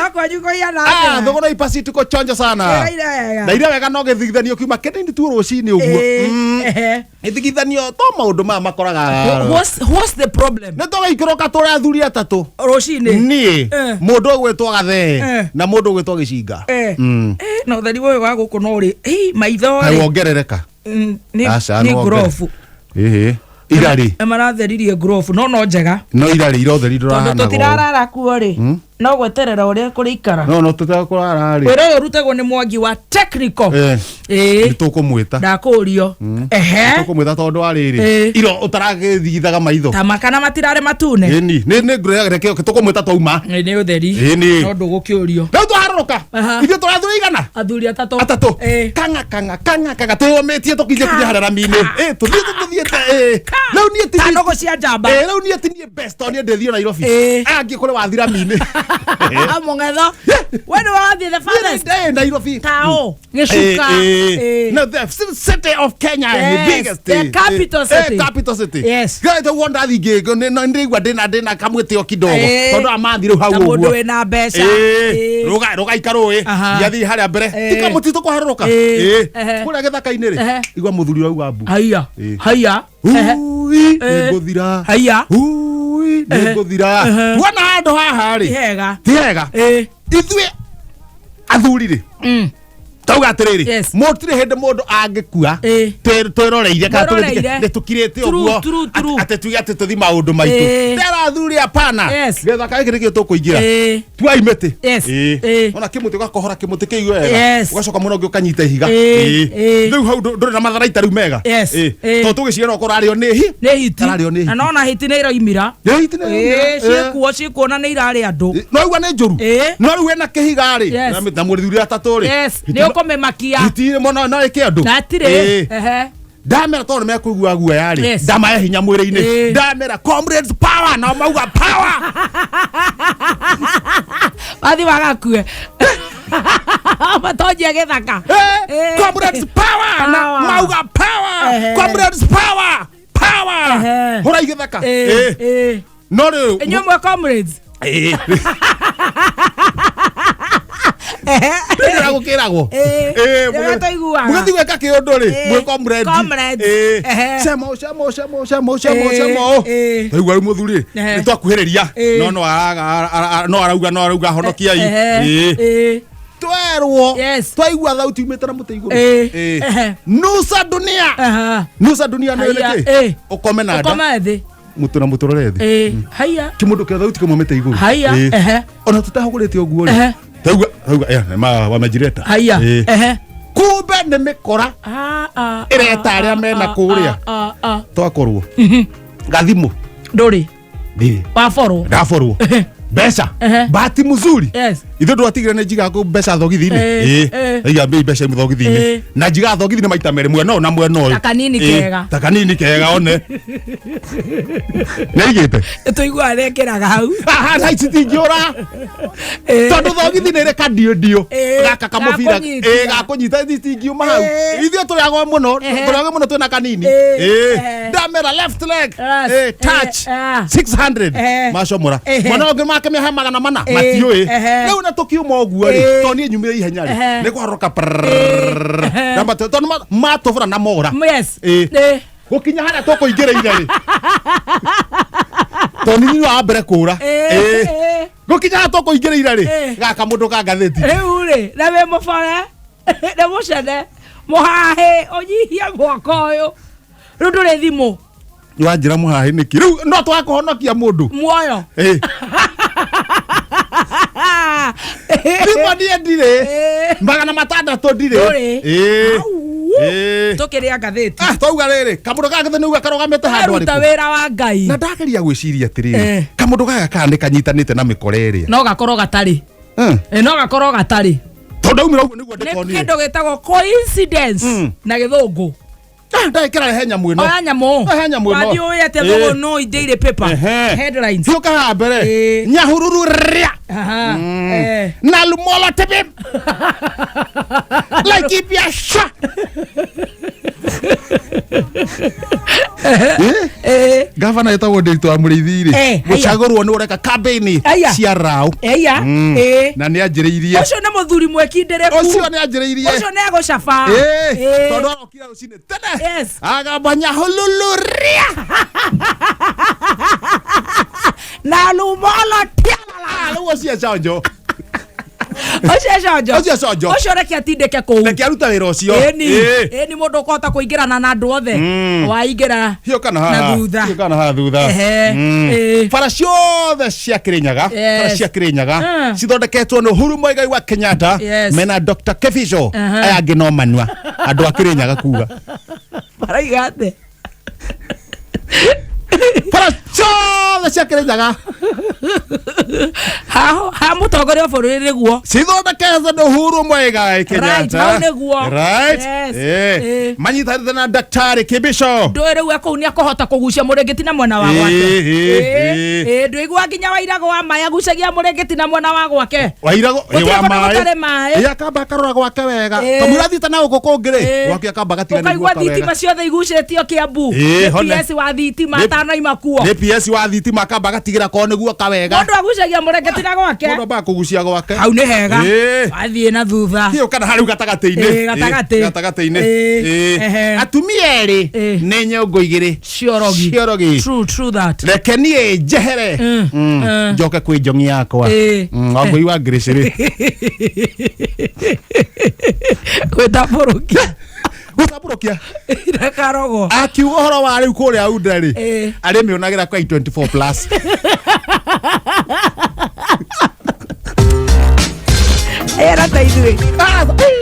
No kwanyu kũhiana Ah, atĩa? thogora ipaci tuko chonjo sana. Wĩraire wega. Na ira wega no gĩthigithanio kiuma kĩnini tu rũcinĩ ũguo. Ĩĩ, ehe. Gĩthigithanio to maũndũ maya makoraga. What's the problem? Nĩ tũgaikũrũka tũrĩ athuri atatũ. Rũcinĩ. Niĩ Eh. mũndũ ũgwĩtwo gathee Eh. na mũndũ ũgwĩtwo gĩcinga. Eh. Eh, na ũtheri ũyũ wa gũkũ no ũrĩ Ĩ, maitho Kaĩ rĩ wongerereka. Nĩ Aca, nĩ nĩ wongere- ngurobu. Ĩhĩ. Irarĩ. Nĩ maratheririe ngurobu no no njega. No irarĩ ira ũtheri Tondũ ndũrahanaga. ũũ. tũtirarara kuo rĩ no gweterera ũrĩa kũrĩikara. No no tũtekũrara rĩ. Wĩra ũyũ ũrutagwo nĩ Mwangi wa technical. Eh. Ĩĩ. Nĩ tũkũmwĩta. Ndakũrio. Ehe. Tũkũmwĩta tondũ wa rĩrĩ. Eh. Iro ũtaragĩthigithaga maitho. Ta makana matirarĩ matune. Ĩni nĩ ngũrĩa reke tũkũmwĩta twauma. Ĩ, nĩ ũtheri. Ĩni. No ndũgũkĩũrio. Rĩu twaharũrũka. Aha. Ithuĩ tũrathura igana. Athuri atatũ. Atatũ. Ĩ. Kanga kanga kanga kanga twĩyũmĩtie tũkinye kinya harĩa rami-inĩ. Ĩ tũthiĩte tũthiĩte ĩ. Rĩu niĩ ti Ta nũgũ cia njamba. Ĩ rĩu niĩ ti niĩ best tondũ niĩ ndĩthiĩ Nairobi. Ĩ. Aya angĩ kũrĩ wathi rami-inĩ. Mũng'etho. We nĩ wathiĩ the Niĩ farthest. ndĩ Nairobi. Tao. Gĩcuka. Eh, eh. Ĩ. No, the city of Kenya, Yes, the biggest. the capital city. Capital city. Yes. Gaita wona ndathi ngä ndĩraigua ndĩna kamwĩtĩo kidogo Eh. tondũ amathi rĩu hau Ta mũndũ ũguo. wĩna mbeca. Eh, Ĩ. rũga rũĩ Aha. ngiathiĩ harĩa mbere Eh. ti kamũtitũ kũharũrũka Eh. Ehe. kũrĩa gĩthaka-inĩ rĩ Ehe. igua mũthuri ũrauga mbu Haiya. Ĩ. Haiya. Ehe. Ui, Eh. nĩngũthira Haiya. Ui, nĩngũthira Ehe. tuona handũ haha Ti rĩ hega. ti hega Ĩ. ithuĩ athuri rĩ tauga atĩrĩrĩ Yes. mũtirĩ hĩndĩ mũndũ angĩkua Ĩ. twĩroreire kana Mwĩroreire. nĩ tũkirĩte True, ũguo true, true. atĩ tuge atĩ tũthi maũndũ maitũ Ĩ. ndera athuri hapana Yes. gĩthaka gĩkĩ nĩkĩo tũkũingĩra Ĩ. tuai mĩtĩ Yes. Ĩ. Ĩ. ona kĩmũtĩ ũgakohora kĩmũtĩ kĩu wega Yes. ũgacoka mwena ũngĩ ũkanyita ihiga Ĩ. Ĩ. Ĩ. rĩu hau ndũrĩ na matharaita rĩu mega Yes. Ĩ. Ĩ. tondũ tũgĩciara okorwo arĩo nĩ hi Nĩ hiti. Ararĩo nĩ Na hiti. nona hiti nĩ iroimira. Nĩ hiti nĩ Ĩ, ĩraumĩra. ciĩkuo ciĩkuo na nĩ irarĩ andũ. Ĩ. no igua nĩ njũru Ĩ. no rĩu wĩna kĩhiga rĩ Yes. na mũthuri atatũ rĩ Yes. Hiti Nĩ ũkũmĩmakia. hiti mũno no ĩke andũ Na atirĩ. Ĩ. Ehe. Ndamera tondũ nĩmekũigua guoya rĩ Yes. ndamahe hinya mwĩrĩ-inĩ Ĩ. ndamera comrades power nao mauga power. Wathi wagakue. Matonjia gĩthaka. Eh, Ĩ. comrades power na Power. mauga power. Ehe. Comrades power power. Ehe. Hũra igĩthaka. Ĩ. Ĩ. Ĩ. No rĩu Inyuĩ mwe comrades. Ĩ. Ndĩra gũkĩragwo. Ĩ. Rĩrĩa tũiguaga. Mũgĩthiĩ gwĩka kĩũndũ rĩ Ĩ. mwĩ comrade. Comrades. Ĩ. Ehe. Cemo cemo cemo cemo cemo Ĩ. cemo. Ĩ. Taigua rĩu mũthuri Ehe. nĩ twakuhĩrĩria Ĩ. no no arauga no arauga honokiai. Ehe. Ĩ. Ĩ. Twerwo Yes. twaigua thauti umĩte na mũtĩ igũrũ. Ĩ. Ĩ. Ehe. Nusa dunia. Aha. Nusa dunia nĩ Haiya. nĩkĩ Ĩ. ũkome na nda Ũkome thĩ. mũtũ na mũtũrore thĩ. Ĩ. Haiya. Kĩmũndũ kĩa thauti kĩmwe mĩtĩ igũrũ. Haiya. Ĩ. Ehe. Ona tũtahũgũrĩte ũguo rĩ Ehe. taigua tauga ya ma wamejireta. Haiya. Ĩ. Ehe. Kumbe nĩ mĩkora Ah, ah, ĩreta ah, arĩa mena ah, kũrĩa. ah, ah, ah. Twakorwo gathimũ Ndũrĩ. ndirĩ Waborwo. ndaborwo mbeca. Ehe. Bahati mzuri Yes. ithuĩ ndwatigire nĩ njigaga kũ mbeca thogithi-inĩ. Ĩ, Ĩ. ĩ. Ndaiga mbei mbeca imwe thogithi-inĩ Ĩ. na njigaga thogithi-inĩ maita merĩ mwena ũyũ na mwena ũyũ. Ta kanini Ĩ, kega. ta kanini kega one nĩaigĩte. Tũiguaga nĩekĩraga hau. Haha thaa ici tingĩũra Ĩ. tondũ thogithi nĩ ĩrĩ kandiũndiũ Ĩ, gaka kamũbira gakũnyita. ĩ gakũnyita ici tingiuma hau. Ĩ. Ithuĩ tũrĩ agwa mũno Ehe. tũrĩ agwa mũno twĩna kanini. Ĩ, Ĩ. ehe. Ndamera left leg. Yes. Ĩ, touch. Ĩ, ah. 600 Ehe. macomora Ehe. mwana ũngĩ makĩmĩhe 400 Ĩ, matiũĩ. ehe. Rĩu na tũkiuma ũguo rĩ Ĩ. tondũ niĩ nyumire ihenya rĩ Ehe. nĩ kũharũrũka Ehe. namba tondũ matũbũra na mora. Yes. Ĩ. Ĩ. Gũkinya harĩa tũkũingĩrĩire rĩ tondũ nĩ wa mbere kũra. Ĩ. Ĩ. Ĩ. Gũkinya harĩa tũkũingĩrĩire rĩ Ĩ. gaka mũndũ ka ngathĩti. Rĩu rĩ na wĩ mũbore nĩ mũcene mũhahĩ ũnyihie mwaka ũyũ rĩu ndũrĩ thimũ. Wanjĩra mũhahĩ nĩkĩ rĩu no twakũhonokia mũndũ. Muoyo. Ĩ. Thimũ niĩ ndirĩ. Ĩ. 600 ndirĩ. Ndũrĩ. Ĩ. Au. Ĩ. Tũkĩrĩa ngathĩti. Ah, twauga rĩrĩ kamũndũ gaka githĩ nĩuga karũgamĩte handũ Aruta harĩkũ wĩra wa Ngai. Na ndageria gwĩciria atĩrĩrĩ Eh. kamũndũ gaka kana nĩ kanyitanĩte na mĩkora ĩrĩa. No gakorwo gatarĩ. Ĩ, no gakorwo gatarĩ. Tondũ aumĩra ũguo nĩguo Nĩ ndĩkonire. kĩndũ gĩtagwo coincidence na gĩthũngũ. Ah, ndagĩkĩra rehe nyamũ ĩno. Oya nyamũ. Rehe nyamũ ĩno. Wathiĩ ũĩ atĩa Ĩ. thũgũ no daily paper Ehe. headlines. Thiũka haha mbere. Ĩ. Nyahururu rĩa. Aha. Eh. Na lumolo tibim Laikipia sha. Eh? Eh. Gavana etagwo Ndiritu wa Mũrĩithi rĩ, Eh, haiya. gũcagũrwo nĩ ũreka campaign Haiya. cia raũ. Eya. Ĩĩ. Na nĩ anjĩrĩirie. Ũcio nĩ mũthuri mwĩkindĩrĩku. Ũcio nĩ anjĩrĩirie. Ũcio nĩ egũcaba. Ĩĩ, Ĩĩ. tondũ arokire rũcinĩ tene. Yes. Agamba nyahũlũlũria. Na lumolo tialala. Rĩu ũcio conjo. Ũcio conjo. Ũcio conjo. Ũcio reke atindĩke kũu. Reke aruta wĩra ũcio. Ĩni. Ĩĩ. Ĩni mũndũ ũkũhota kũingĩrana na andũ othe. Waingĩra. Hiyo kana Na haha. thutha. Hiyo kana haha thutha. Ehe. Ĩĩ. Bara ciothe cia Kirinyaga, Yes. bara cia Kirinyaga cithondeketwo nĩ Uhuru Muigai wa Kenyatta Yes. mena Dr. Kebicho. Aha. Aya angĩ no manua andũ a Kirinyaga kuga. Maraiga atĩa? Bara ciothe cia Kirinyaga Ha ha mũtongoria wa bũrũri nĩguo. cithondeketwo nĩ Uhuru Muigai Kenyatta. hau nĩguo. Right. Yes. Eh. Eh. Manyitanĩte na Daktari Kibicho. Ndũĩ rĩu ekũu nĩ akũhota kũgucia mũrĩngĩti na mwena wa gwake. Ĩĩ, ĩĩ, Ĩĩ, ndũigua nginya wairago wa maĩ agucagia mũrĩngĩti na mwena wa gwake. Wairago Gũtirĩ kũndũ gũtarĩ maĩ. Ĩ, akamba akarora gwake wega. Ĩĩ. Kamũira athiĩte na gũkũ kũngĩ rĩ, Ĩĩ. gwake akamba agatiga nĩguo Ũkaigua aka wega. thitima ciothe igucĩtio Kiambu. Ĩĩ, Nĩ hone. PS wa thitima Nĩ- atanaima kuo. Nĩ PS wa thitima akamba agatigĩra korwo nĩguo kawega. Mũndũ agucagia mũrĩngĩti na gwake. Mũndũ ambaga kũgucia gwake. Hau nĩ hega. Ĩĩ. Wathiĩ na thutha. Hiyo kana harĩ gatagatĩ-inĩ. Ĩĩ, gatagatĩ. Ĩĩ, gatagatĩ-inĩ. Ĩĩ, Ĩĩ. ehe. Atumia erĩ Ĩĩ. nĩ nyũngũ igĩrĩ. Ciorogi. Ciorogi. True, true that. Reke niĩ njehere. Njoke kwĩ njong'i yakwa. Ĩĩ. Wangũi wa ngĩrĩcĩrĩ. Gwĩtambũrũkia. Gũtambũrũkia. Na karogo. Akiuga ũhoro wa rĩu kũrĩa Unda rĩ. Ĩĩ. Arĩmĩonagĩra kwa 24 plus. Ĩra ta ithuĩ.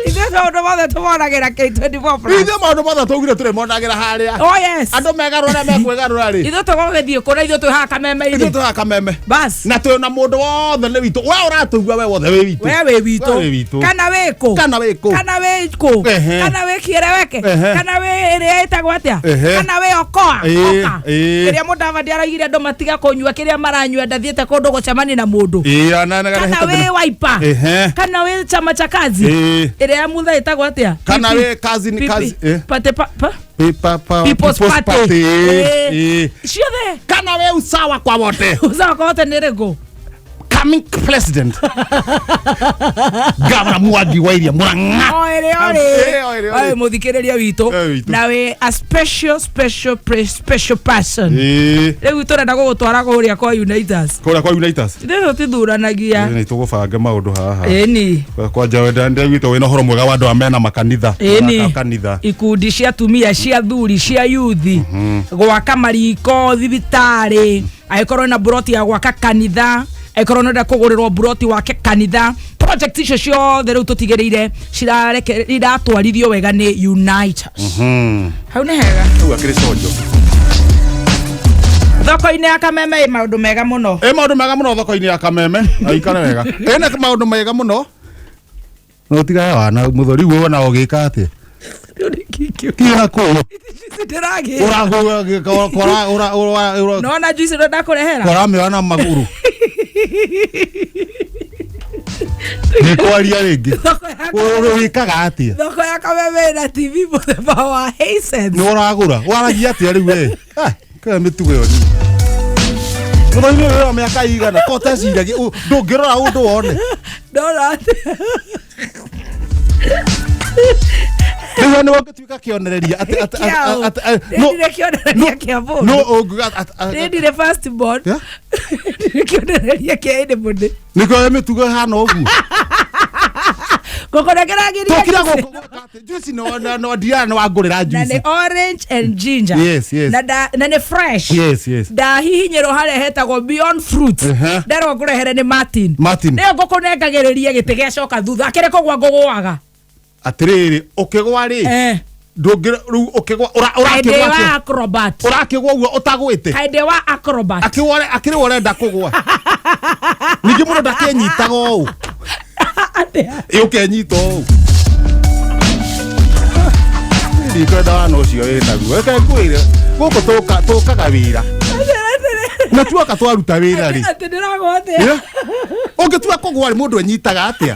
Ithuĩ maũndũ mothe tũmonagĩra K24 plus. Ithuĩ maũndũ mothe twaugire tũrĩmonagĩra harĩa. Oh yes. Andũ megarũra ũrĩa mekwĩgarũra rĩ. Ithuĩ tũgũgĩthiĩ kũ na ithuĩ twĩ haha Ithuĩ kameme-inĩ. twĩ haha kameme. Bas. Na twĩ na mũndũ wothe nĩ witũ. We ũratũigua we wothe wĩ witũ. We wĩ witũ. We wĩ witũ. Kana wĩ kũ? Kana wĩ kũ? Kana wĩ kũ? Ehe. Kana wĩ kĩereweke? Ehe. Kana wĩ ĩrĩa ĩtagwo atĩa? Ehe. Kana wĩ okoa? Ĩĩ, Oka. ĩĩ. Kĩrĩa Mũdavadi araugire andũ matiga kũnyua kĩrĩa maranyua ndathiĩte kũndũ gũcemania na mũndũ. Ĩĩ, ona na Kana wĩ Wiper. Ehe. Kana wĩ chama cha kazi. Ĩĩ. Ĩrĩa ya Mutha ĩtagwo atĩa? Kana PP. wĩ kazi ni PP. kazi, eh. Party pa- pa- People's People's Party. Ĩĩ, Ĩĩ. ĩĩ. Ciothe. Kana wĩ usawa kwa wote. Usawa kwa wote nĩ rĩkũ? Coming president. Governor Mwangi wa Iria Murang'a. O ĩrĩ o Ĩĩ, o ĩrĩ rĩ. o rĩ. Oĩ mũthikĩrĩria witũ. Ĩĩ, witũ. Na wĩ a special special special person. Ĩĩ. Rĩu tũrenda gũgũtwara kũrĩa kwa Unitas. Kũrĩa kwa Unitas. Ithuĩ tũtithuranagia. Nĩ tũgũbanga maũndũ haha. Ĩni. Kwanja wendete wĩna ũhoro mwega wa andũ aya mena makanitha. Ĩni. Maraka kanitha. Ikundi cia atumia cia athuri cia yuthi gwaka mariko thibitarĩ angĩkorwo na buroti ya gwaka kanitha angĩkorwo nĩũrenda kũgũrĩrwo buroti wake kanitha project icio ciothe rĩu tũtigĩrĩire iratwarithio wega nĩ Unitas. Hau nĩ hega. Rĩu akĩrĩ conjo. Thoko-inĩ ya Kameme ĩ maũndũ mega mũno. Ĩ maũndũ mega mũno thoko-inĩ ya Kameme. Aikare wega. Ĩna maũndũ mega mũno. No tigae wana mũthuri guo na ũgĩka atĩa? Rĩu nĩ kĩ kĩu? Kira kũ? Ndĩragĩ. Ũrahura kora ura ura ura Nona juice ĩno ndakũrehera. kora mĩoya magũrũ. Nĩ kwaria rĩngĩ. Thoko ya Ũrĩkaga atĩa? Thoko ya Kameme ĩna TV mũthemba wa Hisense. Nĩ ũragũra. Waragia atĩa rĩu we? Ah, kaya mĩtugo ĩyo ni. Mũthuri ũyũ wa mĩaka igana ko teciragia ndũngĩrora ũndũ wone. Ndona atĩ Rĩu nĩ ũngĩtuĩka kĩonereria atĩ atĩ Kĩaũ? atĩ no Ndĩndire kĩonereria kĩa mũndũ. no ũngiuga atĩ Ndĩndire first born. Yeah? Ndĩndire kĩonereria kĩa anybody. nĩkĩo mĩtugo ĩhana ũguo. Ngũkũnengera Tũkira gũkũ gwĩka atĩ juice no no ndiana nĩ wangũrĩra na juice. nĩ orange and ginger. Yes, yes. Na na nĩ fresh. Yes, yes. Ndahihinyĩrwo harĩa hetagwo Beyond Fruit. Ehe. Nderwo ngũrehere nĩ Martin. Martin. Nĩyo ngũkũnengagĩrĩria gĩtĩ gĩacoka thutha. Akĩrĩ kũgwa ngũgũaga. Atĩrĩrĩ ũkĩgwa rĩ Eh. ndũngĩ rĩu ũkĩgwa Kaĩ ndĩ ũrakĩgwa wa atĩa? acrobat. Ũrakĩgwa ũguo ũtagwĩte. Kaĩ ndĩ wa acrobat. Akĩgwa akĩrĩ we ũrenda kũgwa. Ningĩ mũndũ ndakĩnyitaga ũũ. Atĩa? Ĩ ũkenyita ũũ. Ndikwenda wana ũcio wĩ naguo. Reke ngwĩre gũkũ tũkaga wĩra. Na tuoka twaruta wĩra rĩ. Atĩ ndĩragwa atĩa? Yeah. Ũngĩtua kũgwa rĩ mũndũ enyitaga atĩa?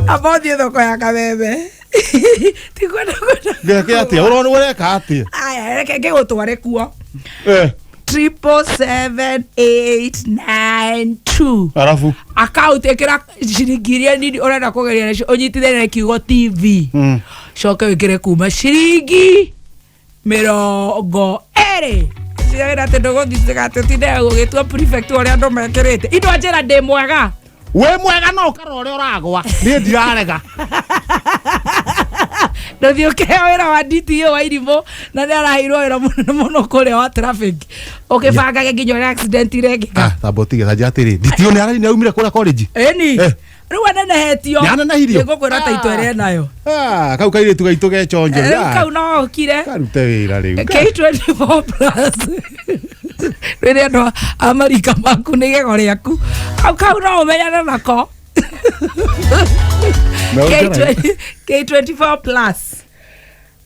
Amba ũthiĩ thoko ya Kameme. Tikwenda kwenda. Ngeke atĩa? Ũrona ũreka atĩa? Aya, reke ngĩgũtware kuo. Eh, 777892. Arabu. Account ĩkĩra ciringi iria nini ũrenda kũgeria nacio, ũnyitithanie na kiugo TV. Coke wĩkĩre kuma ciringi 20. Tigagĩra atĩ ndũgũthiĩ atĩ ũtinde gũgĩtua prefect ũrĩa andũ mekĩrĩte. Indo njĩra ndĩ mwega. Wĩ mwega no ũkarora ũrĩa ũragwa. Niĩ ndirarega. Ndũthiĩ ũkĩheo wĩra wa DTO wa irimũ na nĩ araheirwo wĩra mũnene mũno kũrĩa wa traffic, ũkĩbangage nginya ũrĩa accident irekĩka. Ah, tamba ũtige ta njĩra atĩrĩ. DTO nĩ ara- nĩ aumire kũrĩa college. Ĩni. Eh. Rĩu anenehetio. Nĩ anenehirio? Nĩngũkwĩra taito ĩrĩa enayo. Ah, kau kairĩtu gaitũ geconjo. Rĩu kau no okire. Karute wĩra rĩu. K24 plus, rĩrĩa andũ a marika maku nĩ igego rĩaku, kau kau no ũmenyane nako. Na ũnjĩra- K20 K24 plus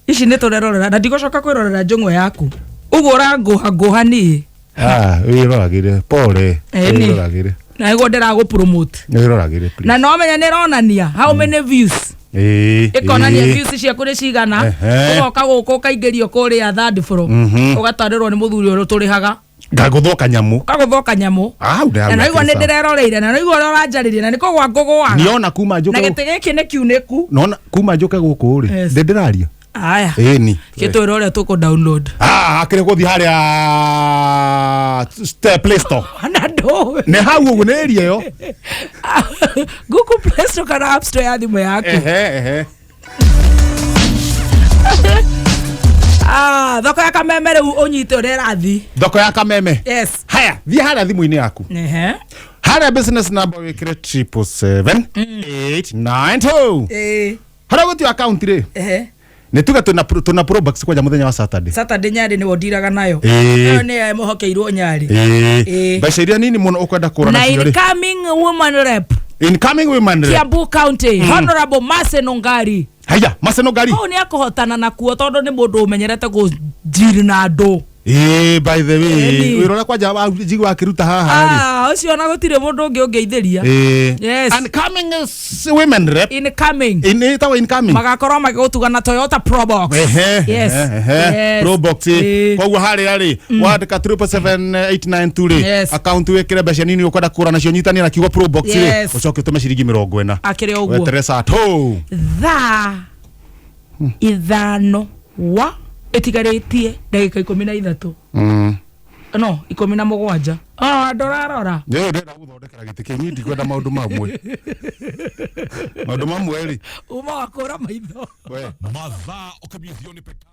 ici nĩ tũrerorera na ndigũcoka kwĩrorera njũng'wa yaku ũguo ũrangũha ngũha niĩ. Ah, wĩroragĩre. Pole. Ĩni. Wĩroragĩre. Na nĩguo ndĩragũ promote. Wĩroragĩre please. Na no menya nĩ ĩronania how many views. Ĩĩ. Ĩkonania ĩĩ. views ciaku nĩ cigana. Ehe. Ũgoka gũkũ ũkaingĩrio kũrĩa third floor, ũgatwarĩrwo nĩ mũthuri ũrĩa tũrĩhaga. Ngagũthwo kanyamũ. Ũkagũthwo kanyamũ. Ah, Na naigua nĩ ndĩreroreire na naigua ũrĩa ũranjarĩria na nĩ kũgwa ngũgwaga. Niona kuma Na njũke. gĩtĩ gĩkĩ nĩ kiunĩku. Nona kuma njũke gũkũ rĩ. Yes. Ndĩ ndĩraria. Aya. Ĩni. Gĩtwĩre ũrĩa tũkũ download. Ah, akĩrĩ gũthiĩ harĩa Play Store. Ona ndũĩ. Nĩ hau ũguo nĩ area ĩyo. Google Play Store kana App Store ya thimũ yaku. Ehe, ehe. Ah, thoko ya Kameme rĩu ũnyite ũrĩa ĩrathiĩ. Thoko ya Kameme. Yes. Haya, thiĩ harĩa thimũ-inĩ yaku. Ehe. Harĩa business number wĩkĩre 777 892. Ĩĩ. Harĩa gũtio account rĩ. Ehe. Nĩ tuge tuna Probox kwanja mũthenya wa Saturday. Saturday Nyarĩ nĩwe ndiraga nayo. Ĩĩ. Ĩyo nĩyo ĩmũhokeirwo Nyarĩ. Ĩĩ. Ĩĩ. Mbeca iria nini mũno ũkwenda kũra Na nacio rĩ. incoming woman rep Incoming women rep. Kiambu County, Honorable Mercy Nungari. Haya, Maseno Ngari. Hau nĩ akũhotana nakuo tondũ nĩ mũndũ ũmenyerete kũnjiri na andũ. Ĩĩ, by the way, Ĩni. wĩra ũrĩa kwanja wa njigua akĩruta haha rĩ. Ah, ũcio ona gũtirĩ mũndũ ũngĩ ũngĩithĩria. Ĩĩ. Yes. Incoming women rep. Incoming. In ĩtagwo incoming. Magakorwo magĩgũtuga na Toyota Probox. Ehe, Yes. ehe, Yes. Probox Ĩĩ. koguo harĩa rĩ wandĩka 777 892 rĩ, Yes. account wĩkĩre mbeca nini ũkwenda kũgũra nacio, nyitania na kiugo Probox rĩ, Yes. ũcoke ũtũme ciringi 40. Akĩrĩ ũguo. Weterere saa tũ. Thaa 5 wa ĩtigarĩtie ndagĩka 13, no 17. Ah, ndũrarora. Nĩ ndĩrenda gũthondekera gĩtĩ kĩu, niĩ ndikwenda maũndũ mamwe, maũndũ mamwe rĩ. Uma wakũra maitho. We. Mathaa ũkamiethio nĩ peka.